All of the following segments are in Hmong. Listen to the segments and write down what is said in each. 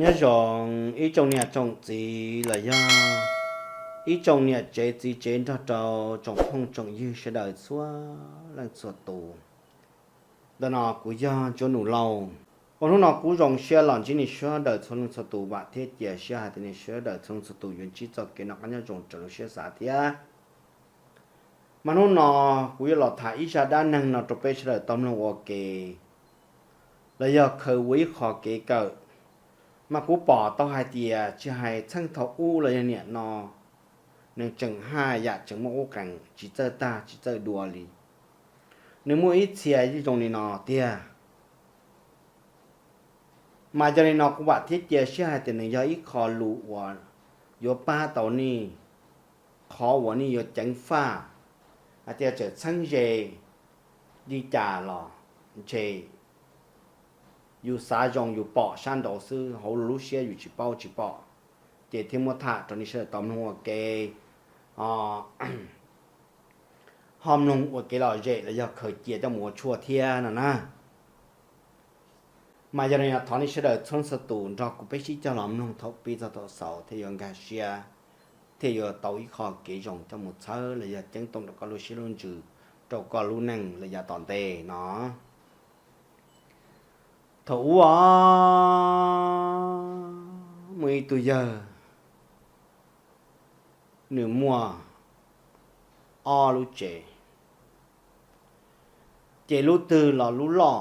Nyob zoo ib tsoom niam tsoom txiv los yog ib tsoom niam tsev txiv tsev nrog rau tsoom phooj tsoom ywg sawv daws txhua leej txhua tus. Ntawm no kuv yog Ntsuab Nus Lauj. Ua hnub no kuv zoo siab los ntsib nej sawv daws txhua leej txhua tus, vam thiab cia siab hais tias nej sawv daws txhua leej txhua tus yuav ntsib txoj kev noj qab nyob zoo raws lub siab xav thiab. Mas hnub no kuv yuav los tham ib zaj dab neeg no rau peb sawv daws tau mloog ua ke, los yog khaws ua ib qho kev kawm. Mas kuv pom tau hais tias tsis hais txheej thaum ub los yog niam no, nws tseem haj yam tseem muaj qub qees tsis txawj tag tsis txawj dua li. Nws muaj ib txhia zoo li no tiag. Mas yog li no kuv vam thiab cia siab hais tias nws yog ib qho lus uas yuav pab tau nej, qhov uas nej yuav ceev faj hais tias txawm txheeb ze li cas los ntshe yus xav zoo yus pom sab nraud xwb, hauv lub siab yus tsis paub tsis pom. Ces thiaj muab tham rau nej sawv daws tau mloog ua ke, ho mloog ua kev lom zem los yog khaws cia coj mus ua tshuaj thiab no na. Mas yog li no thov nej sawv daws txhua leej txhua tus nrog kuv peb sib cog los mloog thaum pib txog thaum xaus thiaj yuav nkag siab, thiaj yuav tau ib qho kev zoo coj mus txhawb los yog ceeb toom rau koj lub siab lub ntsws, rau koj lub neej los yav tom ntej no. Thaum ub os, muaj ib tug yawg, nws muaj ob lub tsev, ces lub twg los lub loj,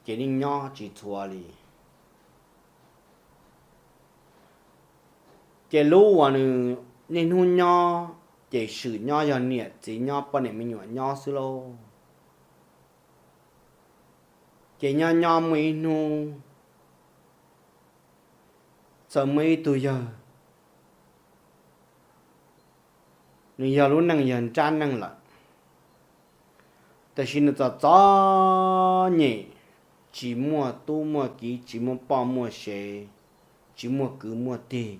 ces nej nyob tsis txhua li. Ces lub uas nws niaj hnub nyob, ces swm nyob yog niam txiv nyob poj niam me nyuam nyob xwb lauj. Ces nyob nyob muaj ib hnub, txawm muaj ib tug yawg, nws yog lub neej yog nrab neej lawm, tab sis nws txom txom nyem, tsis muaj tub muaj kiv, tsis muaj poj muaj sev, tsis muaj kwv muaj tij,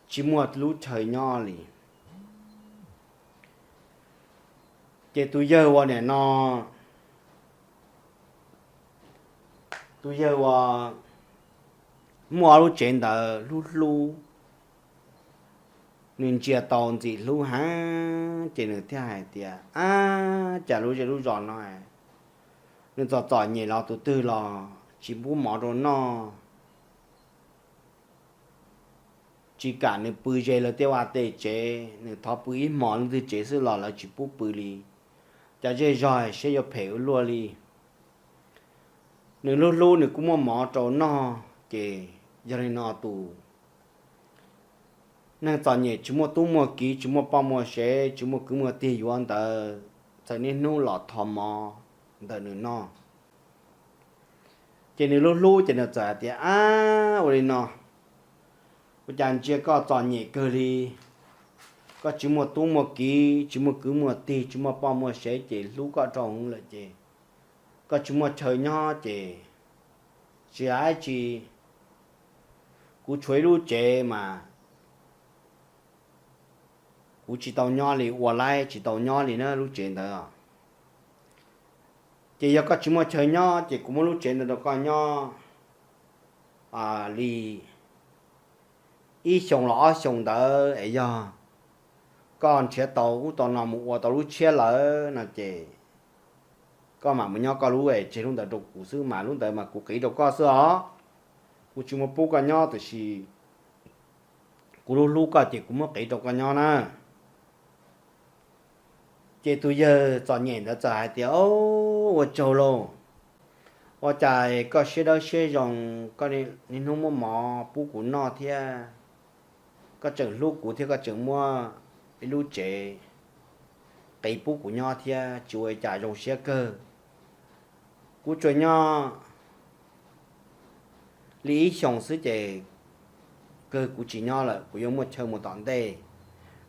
tsis muaj lub chaw nyob li. Ces tus yawg uas nim no, tus yawg uas muaj ob lub tsev ntawd hlub hlub, nws ntsia tau ntxim hlub heev ces nws thiaj hais tias, ab, cas lub zej lub zos no nws txom txom nyem los tus twg los tsis pub mov rau noj, tsis kam nws pw ze lawv tej vaj tej tsev, nws thov pw ib hmos leej twg tsev xwb los lawv tsis pub pw li. Cov zej zog siab yuav phem ua luaj li. Nws hlub hlub nws kuj muaj mov rau noj, ces yog li no tus neeg txom nyem tsis muaj tub muaj kiv, tsis muaj poj muaj sev, tsis muaj kwv muaj tij yuav ntawd, txawm niaj hnub los thov mov ntawm nws noj. Ces nws hlub hlub ces nws txawm hais tias, ab, ua li no, ua cas ntsia koj txom nyem kawg li, koj tsis muaj tub muaj kiv, tsis muaj kwv muaj tij, tsis muaj poj muaj sev ces hlub koj rau hwv lawm ces koj tsis muaj chaw nyob ces tsis hais tsis, kuv tshuav ib lub tsev mas kuv tsis tau nyob li, ua laib tsis tau nyob li na lub tsev ntawd. Ces yog koj tsis muaj chaw nyob ces kuv muab lub tsev ntawd rau koj nyob li ib xyoos los ob xyoos ntawd es yog koj nrhiav tau ub tau no mus ua tau lub tshiab lawm no ces koj mam mus nyob koj lub es tseg lub ntawd rau kuv xwb mas lub ntawd mas kuv qiv rau koj xwb os. Kuv tsis muaj pub koj nyob tiam sis kuv hlub hlub koj ces kuv muab qiv rau koj nyob na. Ces tus yawg txom nyem ntawd txawm hais tias, o, ua tsaug lauj, ua cas koj siab dawb siab zoo, koj niaj hnub muab mov pub kuv noj thiab, koj tseem hlub kuv thiab koj tseem muab ib lub tsev qiv pub kuv nyob thiab tsis ua cas zoo siab kawg. Kuv tsuas nyob li ib xyoos xwb ces kawg kuv tsis nyob lawm, kuv yuav muaj chaw mus tom ntej.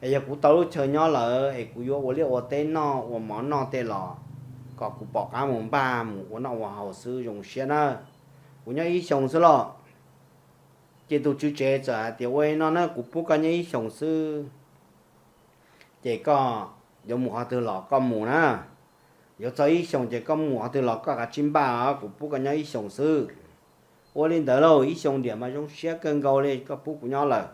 Es yog kuv tau lub chaw nyob lawm es kuv yuav ua liaj ua teb noj ua mov noj tej los kom kuv pom qab mus npaj mus ua noj ua haus xwb zoo siab na. Kuv nyob ib xyoos xwb los. Ces tus tswv tsev txawm hais tias, ua li no na, kuv pub koj nyob ib xyoos xwb, ces koj yuav mus qhov twg los koj mus na. Yuav txog ib xyoos ces koj mus qhov twg los koj kav tsij npaj, kuv pub koj nyob ib xyoos xwb. Ua li ntawd lauj, ib xyoo diam mas zoo siab kawg nkaus li, koj pub kuv nyob lawm.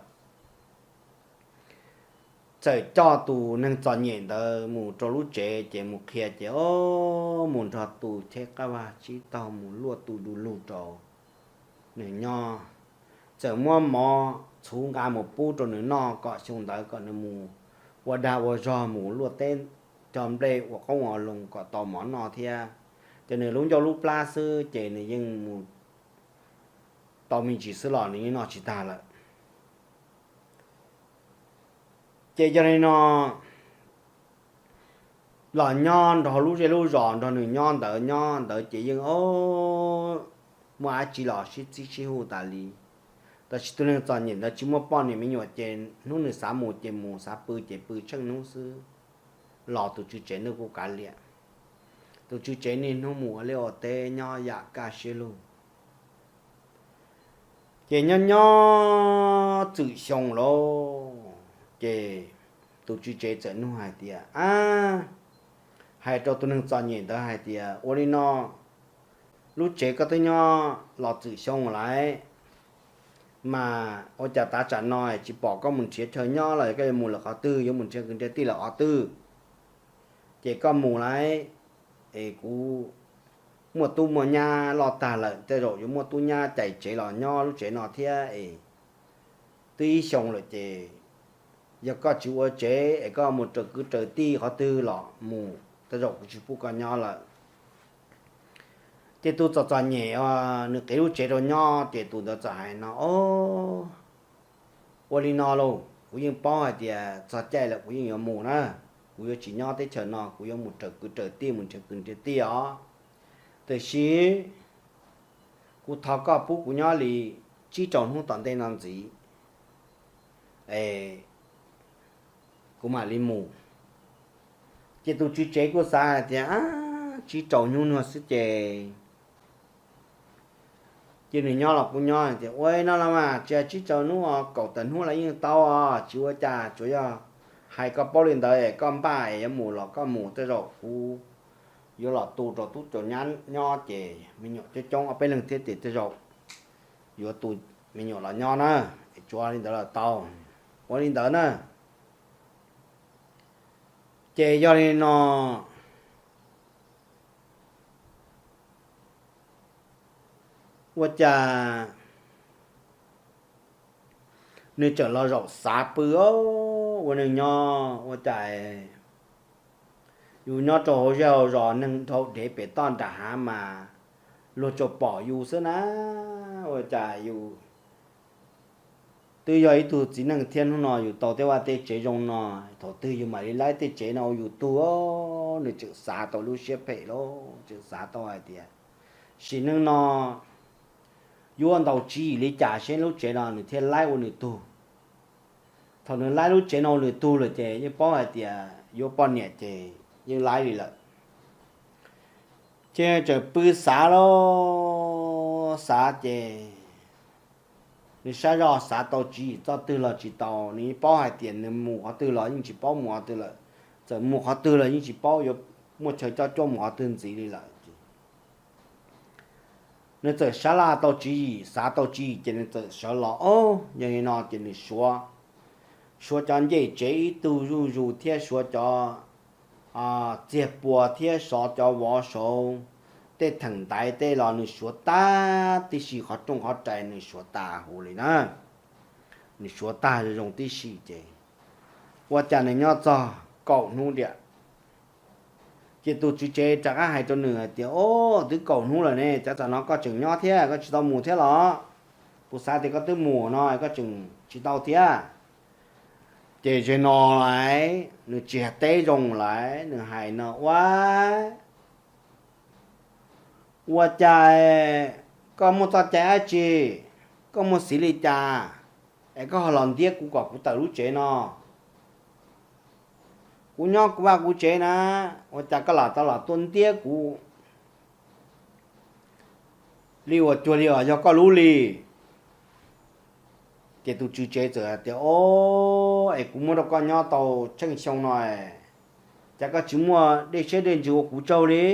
Txawm coj tus neeg txom nyem ntawd mus rau lub tsev ces mus qhia ces, o, mus nrog tus cheb qab vag tsib taug mus luaj tu du lug rau nws nyob. Txawm muab mov txhuv nqa mus pub rau nws noj kom xyoo ntawd kom nws mus ua dag ua zog, mus luaj teb cog nplej ua qoob ua loo kom tau mov noj thiab. Ces nws lub ncauj lub plab xwb ces nws yeej mus tau me ntsis xwb los nws yeej noj tsis tag lawm. Ces yog li no los nyob nrog lub zej lub zos nrog nws nyob ntawd, nyob ntawd ces yeej, o, muaj dab tsi los sib txib sib hu tas li. Tab sis tus neeg txom nyem ntawd tsis muaj poj niam me nyuam ces hnub nws xav mus ces mus, xav pw ces pw tsheej hnub xwb, los tus tswv tsev nws kuj kav liam. Tus tswv tsev niaj hnub mus ua liaj ua teb nyob yam kaj siab lug. Ces nyob nyob txwm xyoo lauj, ces tus tswv tsev txawm nug hais tias, a, hais rau tus neeg txom nyem ntawd hais tias, ua li no, lub tsev koj twb nyob los txwm xyoo lawm, mas ua cas tav tsam no tsis pom koj mus nrhiav chaw nyob los, koj yuav mus lawm qhov twg, yuav mus nrhiav kwv nrhiav tij lawm qhov twg? Ces koj mus lawm es kuv muaj tub muaj nyab loj tag lawm, tej zaum yuav muaj tub nyab cais tsev los nyob lub tsev no thiab es twb ib xyoo lawm ces yog koj tsis ua tsev es koj mus raws kwv raws tij qhov twg los mus, tej zaum kuv tsis pub koj nyob lawm. Ces tus txom txom nyem nws qiv lub tsev rau nyob ces tus ntawd txawm hais no, o, ua li no lauj, kuv yeej paub hais tias txog caij lawm kuv yeej yuav mus na, kuv yuav tsis nyob teb chaws no, kuv yuav mus raws kwv raws tij mus nrhiav kwv nrhiav tij os. Tiam sis kuv thov koj pub kuv nyob li tsib rau hnub tom ntej no ntxiv, kuv mam li mus. Ces tus tswv tsev kuj xav hais tias, a, tsib rau hnub no xwb ces ces nws nyob los kuj nyob tias, ua li no los mas tsis tsib rau hnub, kaum tawm hnub los yeej tau os, tsis ua cas, tsuas yog hais koj paub li ntawd es koj npaj es yuav mus los koj mus, tej zaum kuv yuav los tu rau tub rau nyab nyob ces me nyuam coob coob ob peb leeg thiab ces tej zaum yuav tu me nyuam los nyob na, es tsuas li ntawd los tau. Ua li ntawd na. Ces yog li no, ua cas nws tseem los zaum xav pw, ua neeg nyob ua cas yus nyob rau hauv zej hauv zos, neeg dhau dhev pem toj nram hav mas luag tsuas pom yus xwb na. Ua cas yus twb yog ib tug txiv neej thiab, hnub no yus tau tej vaj tej tsev zoo no, thaum twg yus mam li laib tej tsev no ua yus tug? Nws tseem xav tau lub siab phem lauj, tseem xav tau hais tias, sim neej no yuav ua ntaus tswv yim li cas seb lub tsev no nws thiaj laib ua nws tug. Thaum nws laib lub tsev no ua nws tug lawm ces yeej paub hais tias yuav poj niam ces yeej laib li lawm. Ces tseem pw xav lauj, xav ces nws saib zoj xav tau tswv yim txoj twg los tsis tau, nws yeej paub hais tias nws mus qhov twg los yeej tsis paub mus qhov twg lawm, txawm mus qhov twg los yeej tsis paub yuav muaj chaw coj cuaj mus qhov twg ntxiv li lawm. Nws txawm sab laj tau tswv yim, xav tau tswv yim ces nws txawm sawv los, o, yog li no ces nws suav, suav cov ncej tsev ib tug zuj zus thiab suav cov txiag pua thiab suav cov vov saud, tej theem ntaiv tej los nws suav tag tib si, qhov rooj qhov rais nws suav tas huv li na. Nws suav tag zoo zoo tib si ces ua cas nws nyob txog kaum hnub tiam, ces tus tswv tsev rov qab hais rau nws hais tias, o, twb kaum hnub lawm ne, cas tam no koj tseem nyob thiab, koj tsis tau mus thiab los? Kuv xav tias koj twb mus no koj tseem tsis tau thiab. Ces zaum no lawm nws tsis teb zoo lawm, nws hais no, ua, ua cas koj muaj txoj cai dab tsi, koj muaj xiv li cas es koj ho los ntiab kuv kom kuv tawm lub tsev no? Kuv nyob kuv vaj kuv tsev na, ua cas koj lam tau los tuaj ntiab kuv li uas cuag li os yog koj lub li? Ces tus tswv tsev txawm hais tias, o, es kuv muab rau koj nyob tau tsheej xyoo no, cas koj tsis muaj dej siab dej ntsws ua kuv tsaug li?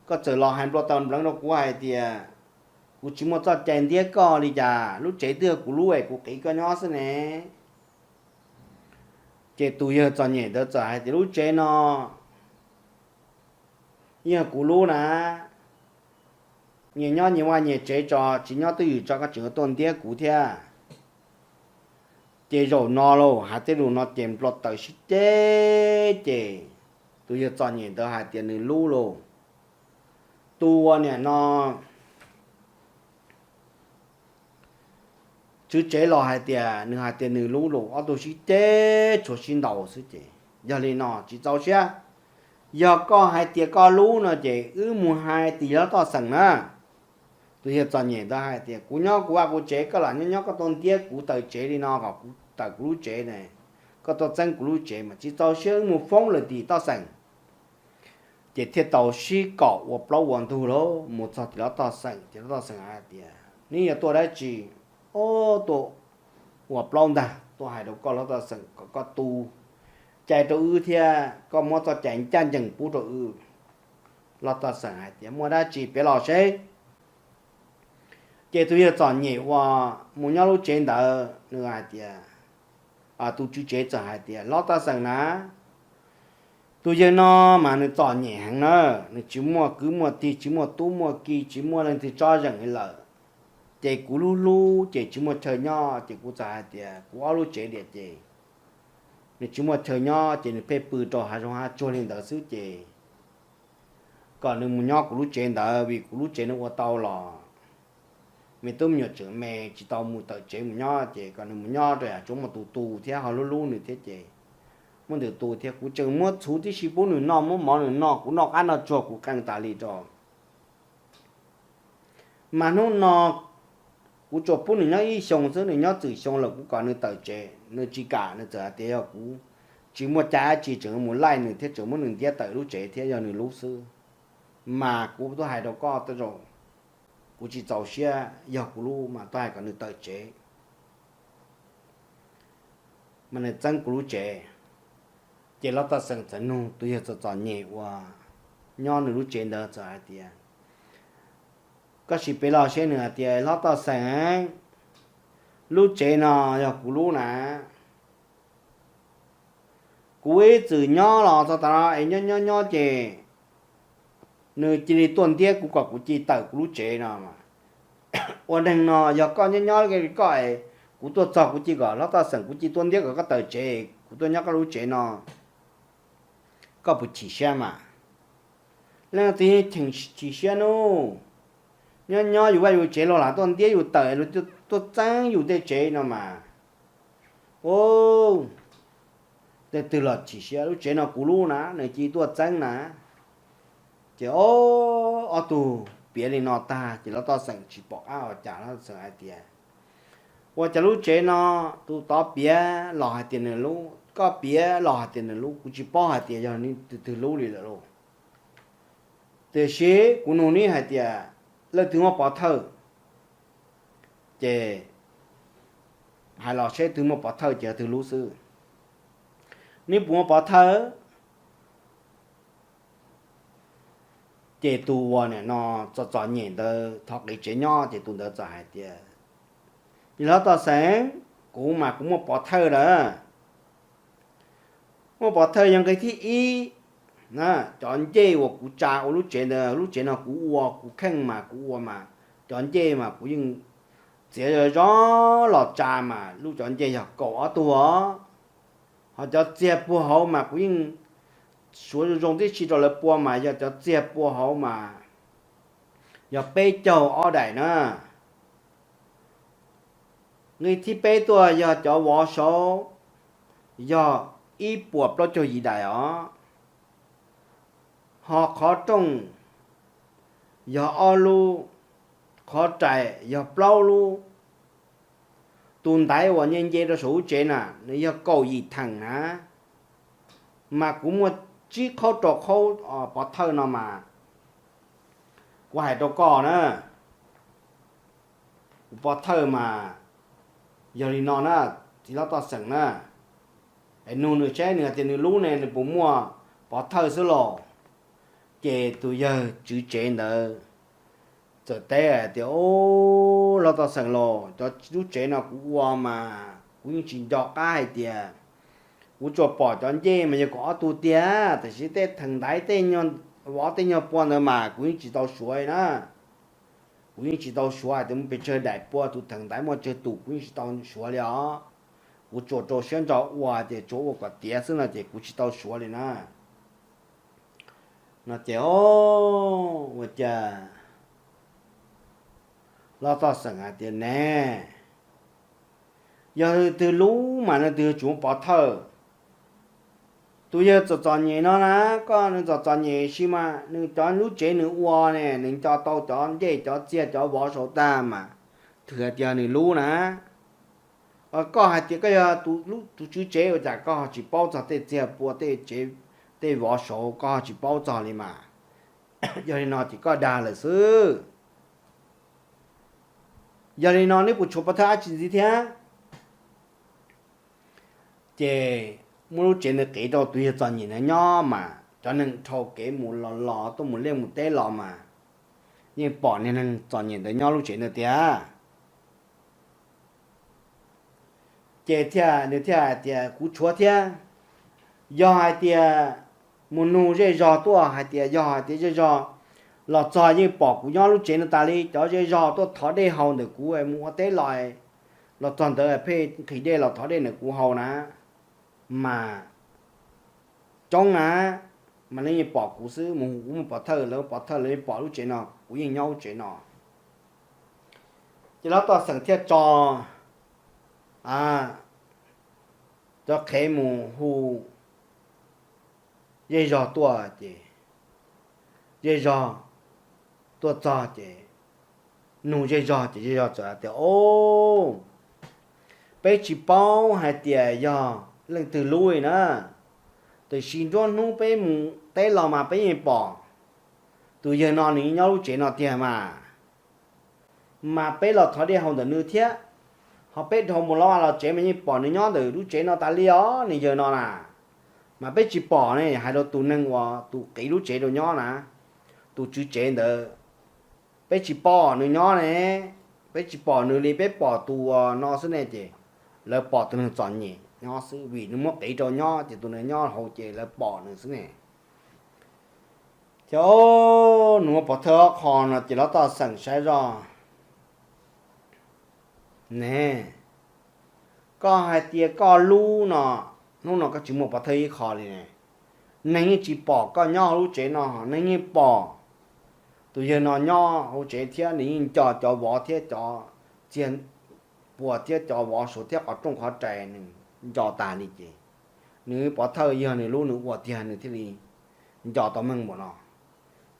Koj txawm los hais nplua taws npleev rau kuv hais tias Kuv tsis muaj txoj cai ntiab koj li cas, lub tsev twb yog kuv lub es kuv qiv koj nyob xwb ne. Ces tus yawg txom nyem ntawd txawm hais tias, Lub tsev no yeej yog kuv lub na, nyias nyob nyias vaj nyias tsev tso, tsis nyob twj ywm tso, koj tseem yuav tuaj ntiab kuv thiab. Ces zaum no lauj, hais tej lus no ces nplo taws sib ceg, ces tus yawg txom nyem ntawd hais tias nws lub lauj. Tus uas niam no tswv tsev los hais tias, nws hais tias nws lub lauj, ob tug sib ceg tshuav sib ntaus xwb ces, Yog li no tsis txaus siab, yog koj hais tias koj lub no ces wb mus hais tim hlob Toj Xeem na. Tus yawg txom nyem ntawd hais tias, Kuv nyob kuv vaj kuv tsev, koj lam nyob nyob koj tuaj ntiab kuv tawm tsev li no kom kuv tawm kuv lub tsev ne, koj tuaj txeeb kuv lub tsev mas tsis txaus siab, wb mus foob lawm tim Toj Xeem. Ces thiaj tau sib kom ua plaub ua ntug lauj, mus txog tim hlob Toj Xeem ces hlob Toj Xeem hais tias, Neb yuav tuaj dab tsi? Ob, tuaj ua plaub ntag, tuaj hais rau koj hlob Toj Xeem kom koj tu cai rau wb thiab koj muab txoj cai ncaj ncees pub rau wb. Hlob Toj Xeem hais tias, Muaj dab tsi piav los seb. Ces tus yawg txom nyem uas mus nyob lub tsev ntawd nws hais tias, tus tswv tsev txawm hais tias, Hlob Toj Xeem na, tus yawg no mas nws txom nyem heev na, nws tsis muaj kwv muaj tij, tsis muaj tub muaj ki, tsis muaj leej twg tsob zeem li lawm. Ces kuv lub hlub ces tsis muaj chaw nyob, ces kuv txawm hais tias kuv ob lub tsev tiag ces nws tsis muaj chaw nyob ces nws pheej pw rau hav zoov hav tsuag li ntawd xwb ces kom nws mus nyob kuv lub tsev ntawd, vim kuv lub tsev nws ua tau los me tub me nyuam tseem me tsis tau mus tawm tsev mus nyob, ces kom nws mus nyob rau yam tsuas muaj tus tu thiab ho hlub hlub nws thiab ces muaj tus tu thiab, kuv tseem muab txhuv tib si pub nws noj, muab mov nws noj, kuv noj qab noj tsuag kuv qee tas li rau. Mas hnub no kuv tsuas pub nws nyob ib xyoo xwb, nws nyob txwm xyoo lawm kuv kom nws tawm tsev nws tsis kam, nws txawm hais tias yog kuv tsis muaj cai dab tsi tseem mus laij nws thiab tseem muab nws ntiab tawm lub tsev thiab yog nws lub xwb. Mas kuv tuaj hais rau koj tej zaum kuv tsis txaus siab, yog kuv lub mas tuaj hais kom nws tawm tsev mas nws txeeb kuv lub tsev. Ces hlob Toj Xeem txawm nug tus yawg txom txom nyem uas nyob nws lub tsev ntawd txawm hais tias, Koj sim piav los seb. Nws hais tias, Hlob Toj Xeem, lub tsev no yog kuv lub na. Kuv ib txwm nyob los txog tav no es nyob nyob nyob ces nws cia li tuaj ntiab kuv kom kuv cia li tawm kuv lub tsev no. Ua neeg no yog koj nyob nyob koj es kuv tuaj txog kuv cia li kom hlob Toj Xeem kuv cia li tuaj ntiab kom koj tawm tsev, kuv tuaj nyob koj lub tsev no, koj puas chim siab mas? Leej twg cheem chim siab nub? Nyob nyob yus vaj yus tsev luag lam tuaj ntiab yus tawm, luag tuaj txeeb yus tej tsev no mas. Ub, tej twg los chim siab, lub tsev no kuv lub na, nws cia li tuaj txeeb na. Ces ob tug piav li no tag ces hlob Toj Xeem tsis pom qab ua cas, hlob Toj Xeem hais tias, Ua cas lub tsev no tus tod piav los hais tias nws lub, koj piav los hais tias nws lub, kuv tsis paub hais tias yog nws tus twg lub li lawm lauj. Tiam sis kuv nug neb hais tias leej twg muab pov thawj, ces hais los seb twg muab pov thawj ces yog twg lub xwb. Neb puas muab pov thawj? Ces tus uas nim no txom txom nyem ntawd thov qiv tsev nyob ces tus ntawd txawm hais tias, Hlob Toj Xeem, kuv mas kuv muaj pov thawj lawm. Muaj pov thawj yog nqe thib ib, cov ncej uas kuv tsa ua lub tsev ntawd, lub tsev no kuv ua, kuv kheej mas kuv ua mas, cov ncej mas kuv yeej txiav zog los tsa mas lub cov ncej yog kaum ob tug os. Ho cov txiag puag hauv mas kuv yeej suav zoo zoo tib si rau lawv pua mas yog cov txiag puag hauv mas yog peb caug ob daim na. Nqe thib peb tuaj yog cov vov saud yog ib puas plaub caug yim daim os. Ho qhov rooj yog ob lub, qhov rais yog plaub lub. Tus ntaiv uas nce nce rau saum lub tsev na nws yog kaum yim theem na, mas kuv muaj tsib qhaub rau qhaub pov thawj no mas. Kuv hais rau koj na, kuv pov thawj mas yog li no na, txiv hlob Toj Xeem na. Es nug nws saib nws hais tias nws lub ne nws puas muaj pov thawj xwb los. Ces tus yawg tswv tsev ntawd txawm teb hais tias, Ub, loj toj xeem los, cov lub tsev no kuv ua mas kuv yeej tsis nco qab hais tias, kuv tsuas pom cov ncej mas yog kuv ob tug tiag, tab sis tej theem ntaiv tej, vov tej nyuag pua ntawd mas kuv yeej tsis tau suav li na. Kuv yeej tsis tau suav hais tias muaj pes tsawg daim pua, tus theem ntaiv muaj tsawg tus kuv yeej tsis tau suav li os. Kuv tsuas rau siab ntso ua tias tsuas ua kom tiav xwb no ces kuv tsis tau suav li na. No ces, o, ua cas loj toj xeem hais tias, Ne, yog leej twg lub mas leej twg yuav tsum pov thawj. Tus yawg txom txom nyem no na, koj nws txom txom nyem sis mas nws cov lub tsev nws ua ne, nws nco tau cov ncej cov txiag cov vov saud tag mas twb hais tias nws lub na. Koj hais tias koj yog tus tswv tsev ua cas koj ho tsis paub txog tej txiag pua tej tsev, tej vov saud koj ho tsis paub txog li mas. Yog li no ces koj dag lawm xwb. Yog li no neb puas tshuav pov thawj dab tsi ntxiv thiab? Ces muab lub tsev ntawd qiv rau tus yawg txom nyem ntawd nyob mas cov neeg dhau kev mus los los tuaj mus liaj mus teb los mas yeej pom niag neeg txom nyem ntawd nyob lub tsev ntawd tiag. Ces thiaj, nws thiaj hais tias, Kuv tshuav thiab. Yog hais tias mus nug zej zog tuaj hais tias, yog hais tias zej zog los txog yeej pom kuv nyob lub tsev no tas li. Cov zej zog tuaj thov dej haus ntawm kuv mus ua teb los, los txog ntawd pheej nqhis dej los thov dej ntawm kuv haus na, mas coob na, mas lawv yeej pom kuv xwb. Mus hu kuv muaj pov thawj, lawv pov thawj lawv yeej pom lub tsev no, kuv yeej nyob lub tsev no. Ces loj toj xeem thiaj tso cov qhev mus hu zej zog tuaj ces zej zog tuaj txog ces nug zej zog ces zej zog txawm hais tias, O, peb tsis paub hais tias yog leej twg lub li na. Tiam sis nruab hnub peb mus teb los mas peb yeej pom tus yawg no nws nyob lub tsev no tiag mas. Mas peb los thov dej haus ntawm nws thiab, ho peb dhau mus los tsev mas yeej pom nws nyob ntawm lub tsev no tas li os, nws yawg no na. Mas peb tsis pom ne, hais rau tus neeg uas tus qiv lub tsev rau nyob na, tus tswv tsev ntawd, peb tsis pom nws nyob ne, peb tsis pom nws li, peb pom tus uas no xwb ne. Ces lawv pom tus neeg txom nyem nyob xwb, vim nws muab qiv rau nyob ces tus neeg nyob hauv ces lawv pom nws xwb ne. Ces nws muaj pov thawj ob qho no ces loj toj xeem saib zoj ne, koj hais tias koj lub no, hnub no koj tsis muaj pov thawj ib qho li ne. Neeg yeej tsis pom koj nyob hauv lub tsev no, neeg yeej pom tus yawg no nyob hauv tsev thiab nws yeej nco cov vov thiab cov txiag pua thiab cov vov saud thiab qhov rooj qhov rais nws nco tas li ces nws pov thawj yog nws lub nws ua tiag nws thiaj li nco tau meej npaum no.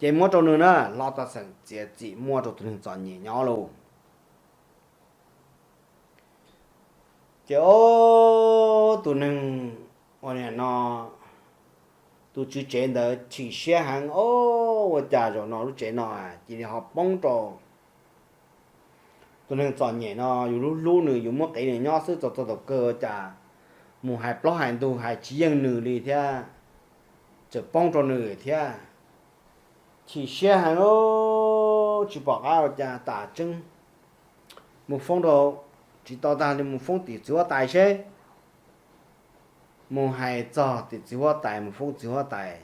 Ces muab rau nws na, loj toj xeem txiav txim muab rau tus neeg txom nyem nyob lauj. Ces o, tus neeg ua li no, tus tswv tsev ntawd chim siab heev, O, ua cas zaum no lub tsev no cia li ho poob rau tus neeg txom nyem no, yus hlub hlub nws, yus muab qiv nws nyob xwb, txog txog thaum kawg ua cas mus hais plaub hais ntug hais tsis yeej nws li thiab, txawm poob rau nws thiab. Chim siab heev, tsis pom qab ua cas tas tseeb. Mus foob rau, tsis tau tag li mus foob tim txiv huab tais seb. Mus hais txog tim txiv huab tais, mus foob txiv huab tais.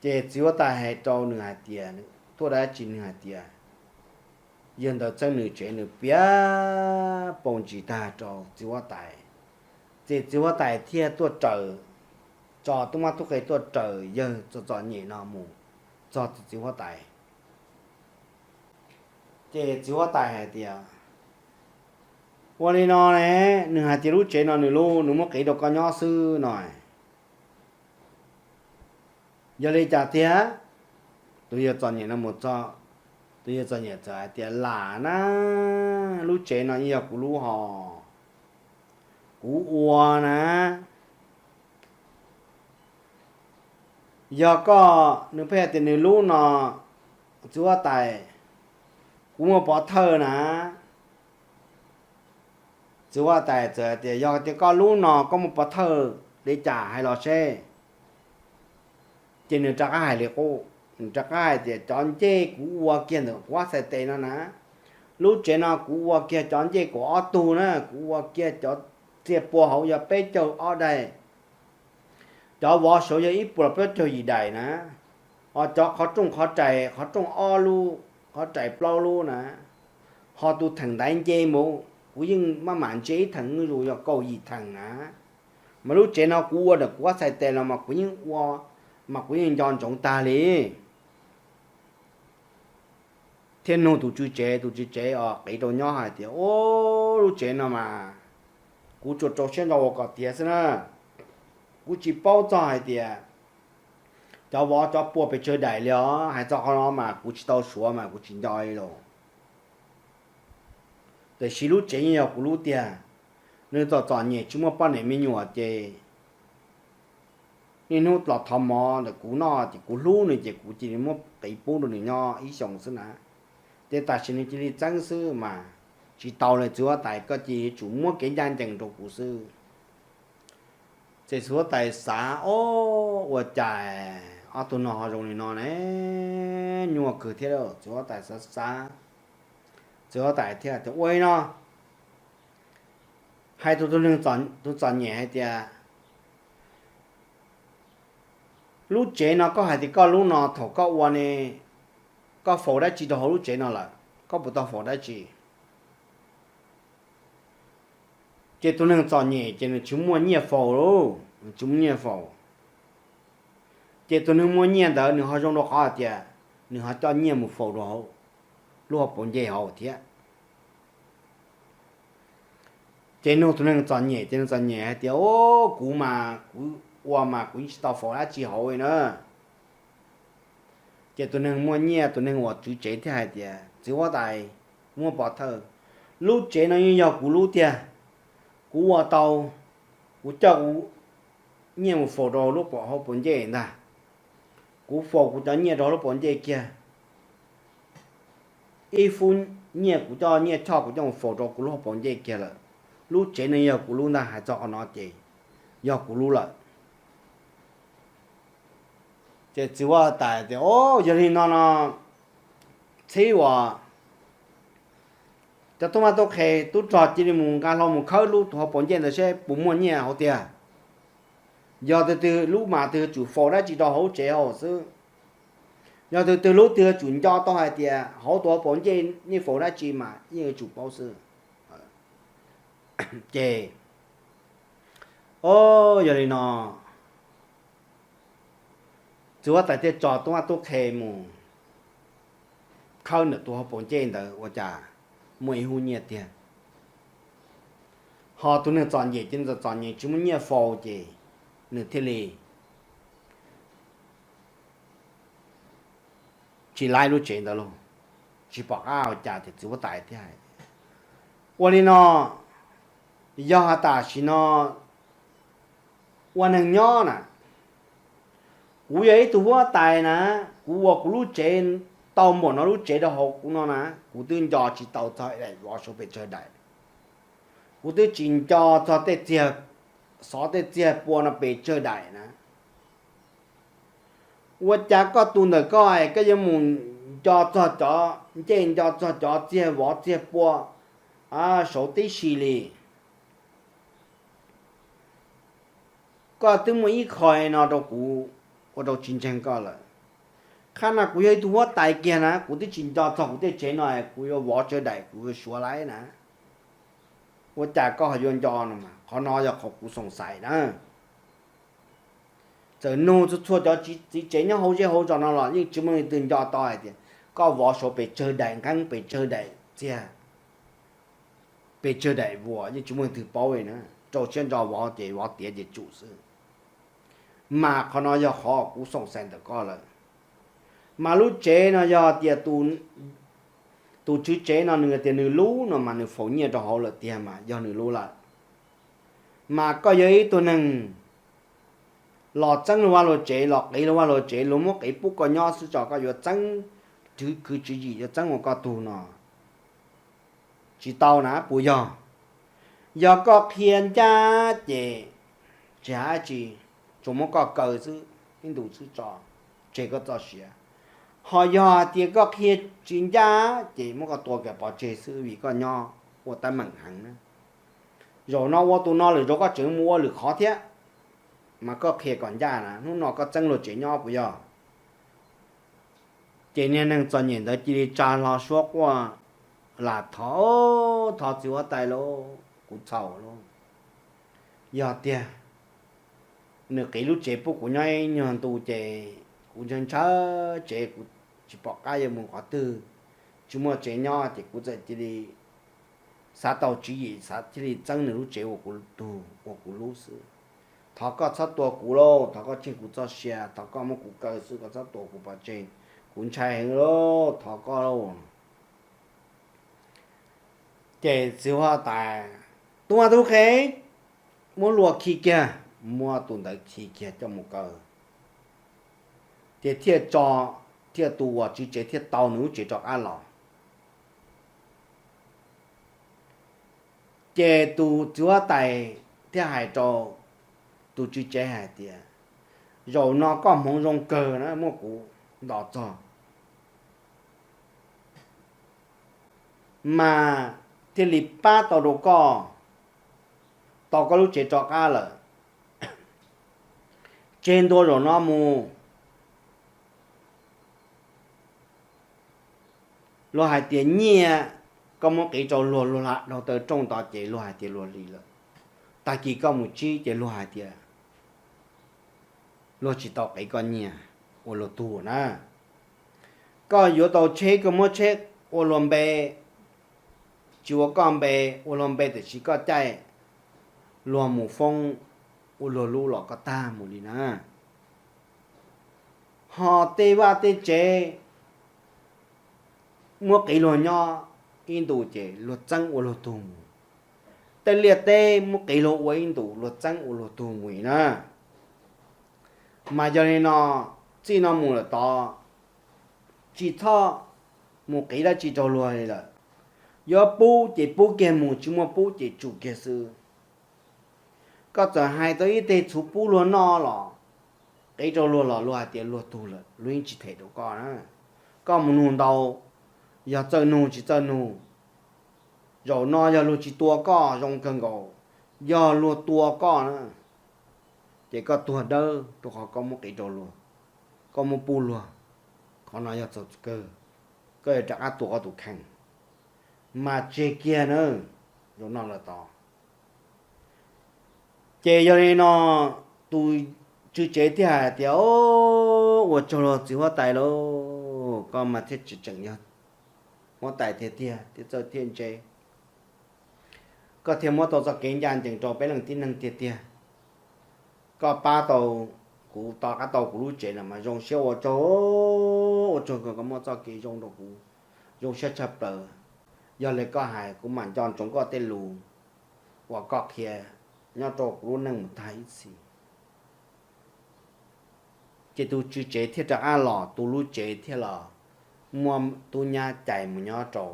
Ces txiv huab tais hais rau nws hais tias, tuaj dab tsi, nws hais tias yawg ntawd txeeb nws tsev, nws piav pau ntsis tag rau txiv huab tais. Ces txiv huab tais thiaj tuaj raws, tso tub mab tub qhe tuaj raws yawg txom txom nyem no mus txog tim txiv huab tais. Ces txiv huab tais hais tias, ua li no ne, nws hais tias lub tsev no nws lub, nws muab qiv rau koj nyob xwb no. Yog li cas tiag? Tus yawg txom nyem no mus txog, tus yawg txom nyem txawm hais tias, lam na, lub tsev no yeej yog kuv lub hos, kuv ua na. Yog koj, nws pheej hais tias nws lub no, txiv huab tais, kuv muaj pov thawj na. Txiv huab tais txawm hais tias, yog tias koj lub no koj muaj pov thawj li cas hais los seb. Ces nws rov qab hais li qub. Rov qab hais tias cov ncej kuv ua kiag ntawm kuv ob txhais tes no na, lub tsev no kuv ua kiag cov ncej kaum ob tug na, kuv ua kiag cov txiag pua hauv yog peb caug ob daim, cov vov saud yog ib puas plaub caug yim daim na, ho cov qhov rooj qhov rais, qhov rooj ob lub, qhov rais plaub lub na, ho tus theem ntaiv nce mus kuv yeej maj mam ntsia ib theem zuj zus yog kaum yim theem na. Mas lub tsev no kuv ua ntawm kuv ob txhais tes los mas kuv yeej ua, mas kuv yeej nco ntsoov tag li. Thiaj nug tus tswv tsev, tus tswv tsev os qiv rau nyob hais tias, Ub, lub tsev no mas kuv tsuas rau siab ntso ua kom tiav xwb na. Kuv tsis paub txog hais tias cov vov cov pua pes tsawg daim li os, hais txog qhov no mas kuv tsis tau suav mas kuv tsis nco li los. Tiam sis lub tsev yeej yog kuv lub tiag. Nws txom txom nyem tsis muaj poj niam me nyuam ces niaj hnub los thov mov ntawm kuv noj ces kuv hlub nws ces kuv cia li muab qiv pub rau nws nyob ib xyoos xwb na. Ces tam sim nws cia li txeeb xwb mas tsis tau li, txiv huab tais koj cia li tsum muab kev ncaj ncees rau kuv xwb. Ces txiv huab tais xav, Ob, ua cas ob tug no ho zoo li no ne? Nyuaj kawg thiab. Txiv huab tais xav xav, txiv huab tais thiaj tias, Ua li no, hais tus, tus neeg, tus txom nyem hais tias, Lub tsev no koj hais tias koj lub no, thaum koj ua ne, koj faus dab tsi rau hauv lub tsev no lawm? Koj puas tau faus dab tsi? Ces tus neeg txom nyem ces nws tsis muaj nyiaj faus lauj, nws tsis muaj nyiaj faus. Ces tus neeg muaj nyiaj ntawd nws ho zoo rau qhov hais tias nws ho coj nyiaj mus faus rau hauv lub hauv paus ncej hauv thiab. Ces nug tus neeg txom nyem, ces neeg txom nyem hais tias, Ub, kuv mas kuv ua mas kuv yeej tsis tau faus dab tsi hauv li na. Ces tus neeg muaj nyiaj, tus neeg uas tswv tsev thiaj hais tias, Txiv huab tais, muab pov thawj, lub tsev no yeej yog kuv lub tiag. Kuv ua tau, kuv coj kuv nyiaj mus faus rau lub hauv paus ncej ntag. Kuv faus kuv cov nyiaj rau lub paus ncej kiag, ib fub nyiaj kuv coj, nyiaj choj kuv coj mus faus rau kuv lub hauv paus ncej kiag lawm. Lub tsev no yog kuv lub ntag, hais txog qhov no ces yog kuv lub lawm. Ces txiv huab tais tias, Ob, yog li no no, txhib uas cov tub mab tub qhe tub rog cia li mus nqa hlo mus khawb lub tus hauv paus ncej ntawd seb puas muaj nyiaj hauv tiag. Yog tus twg lub mas tus twg tsum faus dab tsi rau hauv tsev hauv xwb. Yog tus twg lub tus twg tsum nco tau hais tias hauv tus hauv paus ncej yeej faus dab tsi mas yeej yuav tsum paub xwb. Ces, ob, yog li no, txiv huab tais thiaj tso tub mab tub qhe mus khawb ntawm tus hauv paus ncej ntawd ua cas muaj ib hub nyiaj tiag. Ho tus neeg txom nyem ces nws txom txom nyem tsis muaj nyiaj faus ces nws thiaj li tsis laib lub tsev ntawd lauj, tsis pom qab ua cas. Ces txiv huab tais thiaj hais, Ua li no, yog hais tam sim no ua neeg nyob na, kuv yog ib tug huab tais na, kuv ua kuv lub tsev tau npaum no lub tsev rau hauv kuv no na, kuv twb nco tsis tau txog daim vov saud pes tsawg daim. Kuv twb tsis nco txog tej txiag xov tej txiag pua no pes tsawg daim na. Ua cas koj tus ntawm koj es koj yuav mus nco txog cov ncej, nco txog cov txiag vov txiag pua saud tib si li? Koj twb muaj ib qho no rau kuv ua rau tsis ntseeg koj lawm. Qhab no kuv yog ib tug huab tais kiag na, kuv twb tsis nco txog kuv tej tsev no es kuv yuav vov tsawg daim kuv yuav suav laib na. Ua cas koj ho yuav nco no mas? Qhov no yog qhov kuv xoom xaiv na. Txawm nug txhua txhua cov txiv tsev nyob hauv zej hauv zos no los yeej tsis muaj leej twg nco tau hais tias koj vov saud pes tsawg daim nqeeb, pes tsawg daim txiag, pes tsawg daim vuas, yeej tsis muaj leej twg paub li na. Rau siab ntso vov ces vov tiav ces tsum xwb. Mas qhov no yog qhov kuv xoom xaiv ntawm koj lawm. Mas lub tsev no yog tias tus tswv tsev no nws tias nws lub no mas nws faus nyiaj rau hauv lawm tiag mas yog nws lub lawm. Mas koj yog ib tug neeg los txeeb luag vaj luag tsev, los qiv luag vaj luag tsev, luag muab qiv pub koj nyob xwb tso koj yuav txeeb, khwv khwv tswv yim yuav txeeb ua koj tug no tsis tau na puas yog? Yog koj qhia ncaj ces tsis hais dab tsi, tsuas muab koj kaw xwb ib ntus xwb tso, tseg koj txoj sia. Ho yog tias koj qhia tsis ncaj ces muab koj tua kom pov tseg xwb vim koj nyob ua teeb meem heev na. Zaum no ua tus no lwm zaus koj tseem mus ua lwm qhov thiab, mas koj qhia kom ncaj na, hnub no koj txeeb luag tsev nyob puas yog? Ces niag neeg txom nyem ntawd cia li tsa hlo suab quaj, lam thov, thov txiv huab tais lauj, kuv txhaum lauj. Yog tiag nws qiv lub tsev pub kuv nyob ib nyuag ntu ces kuv ntshaw ntshaw tsev, kuv tsis pom qab yuav mus qhov twg, tsis muaj tsev nyob ces kuv txawm cia li xav tau tswv yim xav thiaj li txeeb nws lub tsev ua kuv tug ua kuv lub xwb. Thov koj txhob tua kuv lauj, thov koj tsheej kuv txoj sia, thov koj muab kuv kaw xwb, koj txhob tua kuv pov tseg, kuv ntshai heev lauj, thov koj lauj. Ces txiv huab tais, tus mas tus qhev, muab luag khi kiag, muab tus ntawd khi kiag coj mus kaw, ces thiaj tso, thiaj tus uas tswv tsev thiaj tau nws lub tsev rov qab los. Ces tus txiv huab tais thiaj hais rau tus tswv tsev hais tias, zaum no koj hmoov zoo kawg na, muab kuv ntos txog, mas thiaj li pab tau rau koj, tau koj lub tsev rov qab lawm. Tseg ntua zaum no mus, luag hais tias nyiaj koj muab qiv rau luag, luag lam dhau taw rooj tod ces luag hais tias luag hli lawm. Tag kis koj mus tsib ces luag hais tias luag tsis tau qiv koj nyiaj ua luag tug na. Koj yuav tau tsheb koj muab tsheb ua luag npe, tsis ua koj npe, ua luag npe tiam sis koj caij luag mus foob ua luag lub los koj tag mus li na. Ho tej vaj tej tsev muab qiv luag nyob ib ntus ces luag txeeb ua luag tug mus. Tej liaj teb muab qiv luag ua ib ntus luag txeeb ua luag tug mus na. Mas yog li no, txij no mus lawm tod tsis txhob mus qiv dab tsi rau luag li lawm. Yuav pub ces pub kiag mus, tsis muaj pub ces tsum kiag xwb. Koj txawm hais tau ib teg txhuv pub luag noj los qiv rau luag los luag hais tias luag tug lawm, luag yeej tsis them rau koj na. Koj mus nug ntau, yog txawj nug tsis txawj nug, zaum no yog luag tsis tua koj zoo kawg nkaus, yog luag tua koj na, ces koj tuag dawb rau qhov koj muab qiv rau luag, koj muab pub luag. Qhov no yog txaus kawg, koj yuav rov qab tua koj tus kheej, mas tseg kiag na, zaum no lawm tod. Ces yog li no, tus tswv tsev thiaj hais tias, o, ua tsaug luag txiv huab tais lauj, koj mas thiaj tseem yog huab tais tiag tiag, thiaj txawj thiaj ntse, koj thiaj muab tau txoj kev ncaj ncees rau peb leej tib neeg tiag tiag. Koj pab tau kuv, to qab tau kuv lub tsev no mas zoo siab ua tsaug, ua tsaug kawg, koj muab txoj kev zoo rau kuv, zoo siab tshaj plaws. Yog li koj hais kuv mam nco ntsoov koj tej lus uas koj qhia nyob rau kuv lub neej mus tag ib txhis. Ces tus tswv tsev thiaj rov qab los, tus lub tsev thiaj los muaj tub nyab cais mus nyob rau.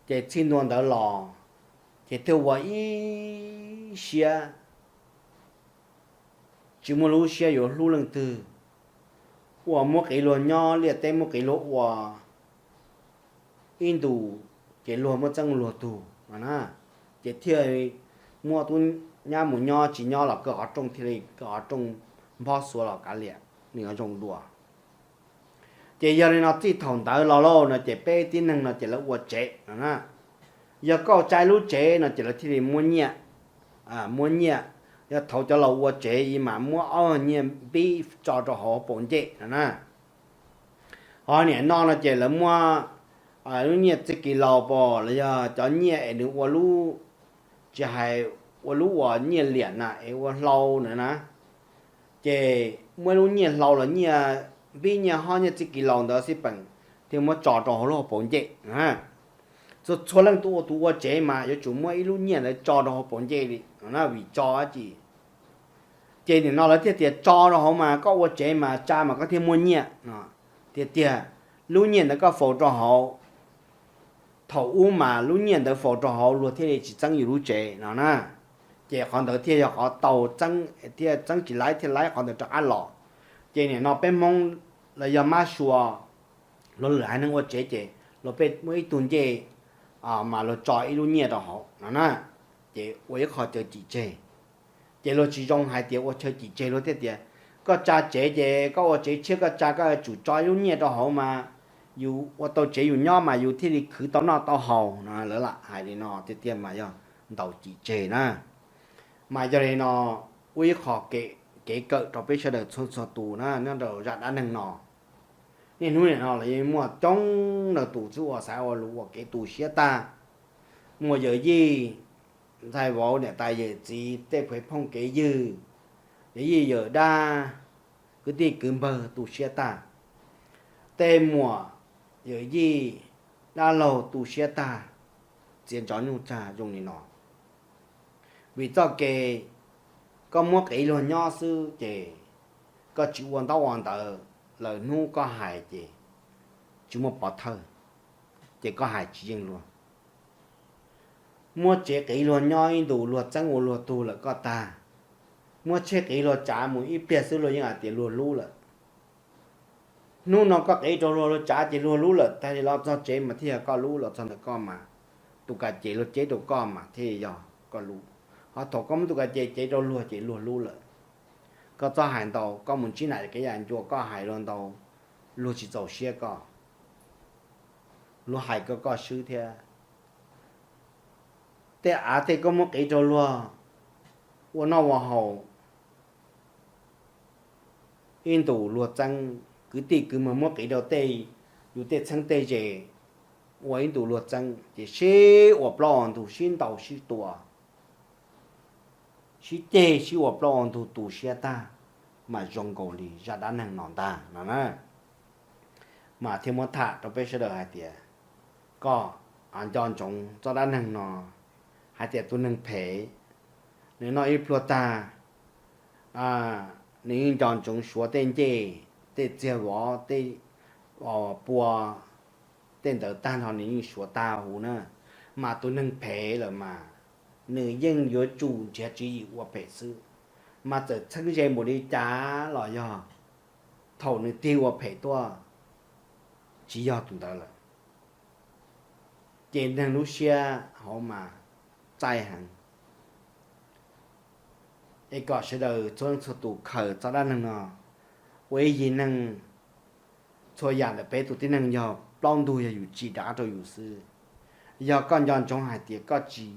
Ces txij ntua ntawd los, ces thiaj ua ib siab tsis muaj lub siab yuav hlub leej twg, uas muab qiv luag nyob liaj teb muab qiv luag ua ib ntus, ces luag muab txeeb luag tug no na. Ces thiaj muaj tub nyab mus nyob tsis nyob los kaw qhov rooj thiaj li kaw qhov rooj nphob xuav los kav liam nws zoo dua. Ces yog li no txij thaum ntawd los lauj no ces peb tib neeg no ces lawv ua tsev no na. Yog koj tsa lub tsev no ces lawv thiaj li muab nyiaj, muab nyiaj. Yog thaum cov laus ua tsev ib mas muab ob nyiaj npib tso rau hauv paus ncej no na. Ho niam no no ces lawv muab lub nyiaj txij kis laus pom los yog cov nyiaj es nws ua lub, tsis hais ua lub uas nyiaj liam na es ua hlau na na, ces muab lub nyiaj hlau los nyiaj npib nyiaj hob nyiaj txij kis laus ntawd xij peem thiaj muab tso rau hauv lub hauv paus ncej. Txhua txhua leej tus ua, tus ua tsev mas yuav tsum muab ib lub nyiaj ntawd tso rau hauv paus ncej li no na vim tso dab tsi. Ces nim no lawv thiaj tias tso rau hauv mas koj ua tsev mas tsa mas koj thiaj muaj nyiaj no. Tiag tiag, lub nyiaj ntawd koj faus rau hauv, thaum ub mas lub nyiaj ntawd faus rau hauv luag thiaj li tsis txeeb yus lub tsev no na. Ces qhov ntawd thiaj yog qhov tau txeeb, thiaj txeeb tsis laib thiaj laib qhov ntawd rov qab los. Ces nim no peb Hmoob los yog mab sua, luag lwm haiv neeg ua tsev ces luag pheej muaj ib tug ncej mas luag tso ib lub nyiaj rau hauv no na, ces ua ib qho chaw cim tseg. Ces luag tsis zoo hais tias ua chaw cim tseg, luag thiaj tias koj tsa tsev ces koj ua tsev tshiab koj tsa koj yuav tsum tso ib lub nyiaj rau hauv mas yus ua tau tsev yus nyob mas yus thiaj li khwv tau noj tau haus no. Lawv lam hais li no tiag tiag mas yog ntaus cim tseg na. Mas yog li no, ua ib qho kev kawm rau peb sawv daws txhua txhua tus na nyob rau zaj dab neeg no. Niaj hnub nim no los yeej muaj coob leej tus xwb uas xav ua lus ua kev tu siab tag, muaj yawm yij ntxhais vauv niam tais yawm txiv tej phooj kev ywg, yawm yij yawm dab, kwv tij kwv npawg tu siab tag, tej muam yawm yij dab laug tu siab tag, txiav ntsov nyuj tag zoo li no. Vim txoj kev koj muab qiv luag nyob xwb ces koj tsis ua ntaub ua ntawv, lawm hnub koj hais ces tsis muaj pov thawj, ces koj hais tsis yeej luag. Muab tsev qiv luag nyob ib ntus luag txeeb ua luag tug lawm koj tag, muab tsheb qiv luag tsav mus ib pliag xwb luag yeej hais tias luag lub lawm. Hnub no koj qiv rau luag luag tsav ces luag lub lawm, tag li los txog tsev mas thiaj yog koj lub, los txog ntawm koj mas tus ka ces luag ceb rau koj mas thiaj yog koj lub. Ho thaum koj muab tus ka ces cev rau luag ces luag lub lawm. Koj txhob hais ntau, koj mus ntsib nam kev yam ncua koj hais luag ntau, luag tsis txaus siab koj, luag hais koj koj swb thiab. Tej av tej koj muab qiv rau luag ua noj ua haus, ib ntus luag txeeb, kwv tij kwv npawg muab qiv rau tej, yus tej txheeb tej ze ua ib ntus luag txeeb ces sib ua plaub ua ntug sib ntaus sib tua, sib ceg sib ua plaub ua ntug tu siab tag, mas zoo nkaus li zaj dab neeg no ntag no na. Mas thiaj muab tham rau peb sawv daws hais tias koj nco ntsoov txoj dab neeg no, hais tias tus neeg phem nws noj ib pluag tag, nws yeej nco ntsoov suav tej ncej, tej txiag vov, tej pua, tej ntawd tag nrho nws yeej suav tag huv na. Mas tus neeg phem lawm mas nws yeej yuav tsum nrhiav tswv yim ua phem xwb, mas txawm txheeb ze npaum li cas los yog thaum nws tig ua phem tuaj tsis yog tus ntawd lawm. Ces neeg lub siab hauv mas txaij heev. Es kom sawv daws txhua leej txhua tus khaws txoj dab neeg no ua ib yim neeg. Txhua yam ntawm peb tus tib neeg yog plaub ntug yog yus tsim rov qab rau yus xwb. Yog koj nco ntsoov hais tias koj tsis,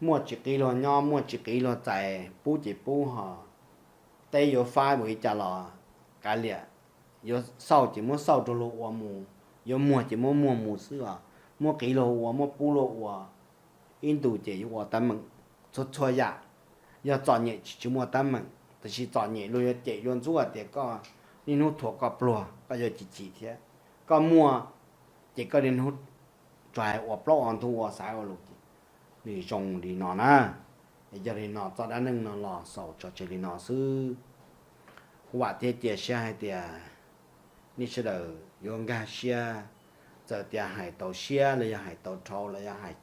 muaj tsis qiv luag nyob, muaj tsis qiv luag txais, pub ces pub ho, teb yuav faib mus li cas los kav liam, yuav xauj ces muab xauj rau luag ua mus, yuav muag ces muab muag mus xwb os. Muab qiv luag ua, muab pub luag ua, ib ntus ces yuav ua teeb meem. Txhua txhua yam, yog txom nyem tsis tsis muaj teeb meem, tiam sis txom nyem luag yuav cem yuav ntxub hais tias koj niaj hnub thuam koj pluag, koj yuav chim chim thiab. Koj muaj ces koj niaj hnub tsuas hais ua plaub ua ntug ua xaiv ua lus ces nws zoo li no na. Yog li no txoj dab neeg no los xaus tso tseg li no xwb. Vam thiab cia siab hais tias nej sawv daws yuav nkag siab, txawm tias hais tau siab los yog hais tau dhau los yog hais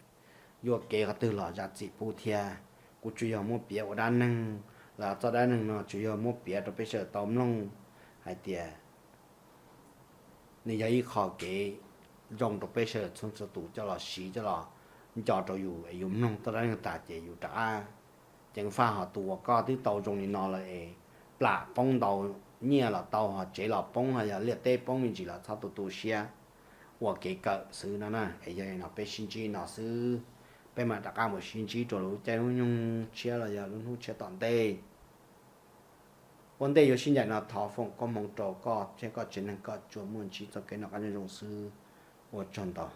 yuam kev qhov twg los zam txim pub thiab. Kuv tsuas yog muab piav ua dab neeg, los txoj dab neeg no tsuas yog muab piav rau peb sawv daws tau mloog hais tias nws yog ib qho kev zoo rau peb sawv daws txhua txhua tus coj los siv coj los nco rau yus es yus mloog txoj dab neeg tas ces yus rov qab ceev faj. Ho tus uas koj twb tau zoo li no lawm es plam poob ntau, nyiaj los tau ho tsev los poob ho yog liaj teb poob me ntsis los txhob tu tu siab, ua kev kawm xwb no na. Es yog li no peb sib ntsib no xwb, peb mam rov qab mus sib ntsib rau lub caij lub nyoog tshiab los yog lub hnub tshiab tom ntej. Ua ntej yuav sib ncaim no thov foom koob hmoov rau koj thiab koj tsev neeg kom tsuas muaj ntsib txoj kev noj qab nyob zoo xwb. Ua tsaug ntau.